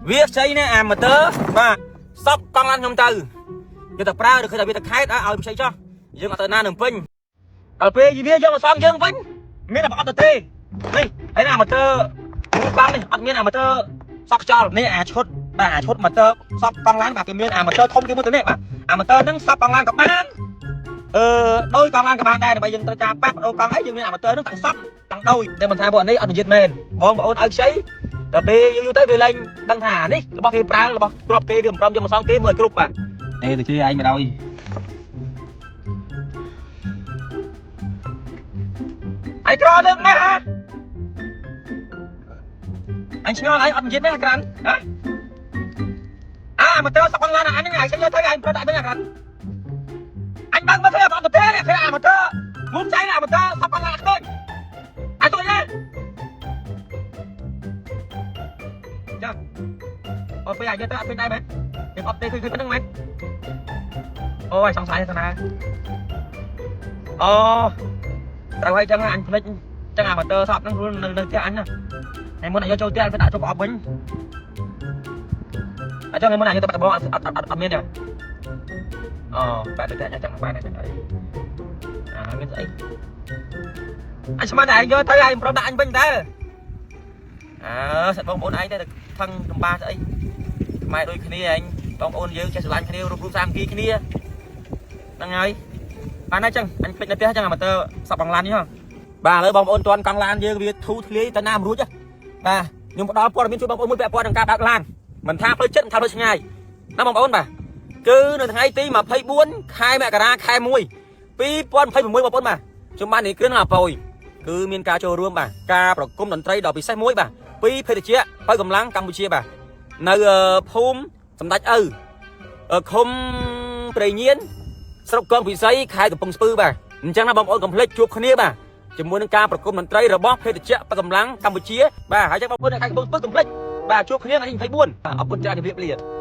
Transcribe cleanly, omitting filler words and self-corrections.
វាខ្ចីណាអាម៉ូទ័របាទសពកង់ឡានខ្ញុំទៅយកទៅប្រើឬឃើញថាវាទៅខេតឲ្យខ្ចីចោះយើងអត់ទៅណានឹងពេញដល់ពេលវាយកមកសងយើងវិញមានតែអត់ទៅទេនេះហើយណាអាម៉ូទ័រកង់នេះអត់មានអាម៉ូទ័រសក់ខ្យល់នេះអាឈុតបាទអាឈុតម៉ូទ័រសពកង់ឡានបាទគេមានអាម៉ូទ័រធំគេមួយទៅនេះបាទអាម៉ូទ័រហ្នឹងសពកង់ឡានក៏បានអឺដោយកង់ឡានក៏បានដែរដើម្បីយើងត្រូវការប៉ះបដូរកង់អីយើងមានអាម៉ូទ័រហ្នឹងទាំងសពទាំងដោយតែមិនថាពួកនេះអត់និយាយមែនបងប្អូនឲ្យខ្ចីដល់ពេលយូរៗទៅវាលែងដឹងថានេះរបស់គេប្រើរបស់គ្រាប់គេវាមិនព្រមយកមកសងគេមើលគ្រប់បាទអេទៅជឿឯងមកដោយឯងក្រលើកណាស់ហ៎អញឆ្ងល់ឯងអត់និយាយមែនអាក្រាន់ហ៎អាមកទៅសក់ឡានអានេះឯងយកទៅឯងប្រដាក់វិញអាក្រាន់អញបើកមើលឃើញអត់ទៅទេឃើញអាមកទៅមុំចៃអាមកទៅសក់ឡានឃើញអញទៅណាចាអត់ពេលអញយកទៅអត់ពេលដែរមែនខ្ញុំអត់ទេឃើញឃើញប៉ុណ្្នឹងមែនអូយសង្ស័យទៅណាអូត្រូវហើយចឹងអញភ្លេចចឹងអាម៉ូទ័រសក់ហ្នឹងខ្លួននៅនៅផ្ទះអញណាថ្ងៃមុនអញយកចូលផ្ទះអញទៅដាក់ចូលប្រអប់វិញអញ្ចឹងថ្ងៃមុនអញយកទៅបាត់ដំបងអត់អត់អត់មានទេអូបែរទៅផ្ទះអញចឹងបែរទៅអីអាមានស្អីអញស្មានតែឯងយកទៅឯងព្រមដាក់អញវិញដែរអើសិតបងប្អូនឯងទៅថឹងកំបាស្អីខ្មែរដូចគ្នាឯងបងប្អូនយើងចេះស្រឡាញ់គ្នារួបរួមសាមគ្គីគ្នាហ្នឹងហើយបានហើយចឹងអញភ្លេចនៅផ្ទះចឹងអាម៉ូទ័រសក់បងឡាននេះហ៎បាទឥឡូវបងប្អូនទាន់កង់ឡានយើងវាធូរធ្លាយទៅណាមិនរួចបាទខ្ញុំផ្ដល់ព័ត៌មានជួយបងប្អូនមួយពាក់ព័ន្ធនឹងការបើកឡានមិនថាផ្លូវចិត្តមិនថាផ្លូវឆ្ងាយណាបងប្អូនបាទគឺនៅថ្ងៃទី24ខែមករាខែ1 2026បងប្អូនបាទខ្ញុំបាននេះគ្រឿងអាប៉យគឺមានការចូលរួមបាទការប្រគំតន្ត្រីដ៏ពិសេសមួយបាទពីភេទជ្ជៈបើកម្លាំងកម្ពុជាបាទនៅភូមិសម្ដេចឪឃុំព្រៃញៀនស្រុកកងពិសីខេត្តកំពង់ស្ពឺបាទអញ្ចឹងណាបងប្អូនកុំភ្លេចជួបគ្នាបាទជាមួយនឹងការប្រគំតន្ត្រីរបស់ភេទជ្ជៈបើកម្លាំងកម្ពុជាបាទហើយចឹងបងប្អូននៅខេត្តកំពង់ស្ពឺកុំភ្លេចបាទជួបគ្នាថ្ងៃទី24បាទអរគុណច្រើនជម្រាបលា។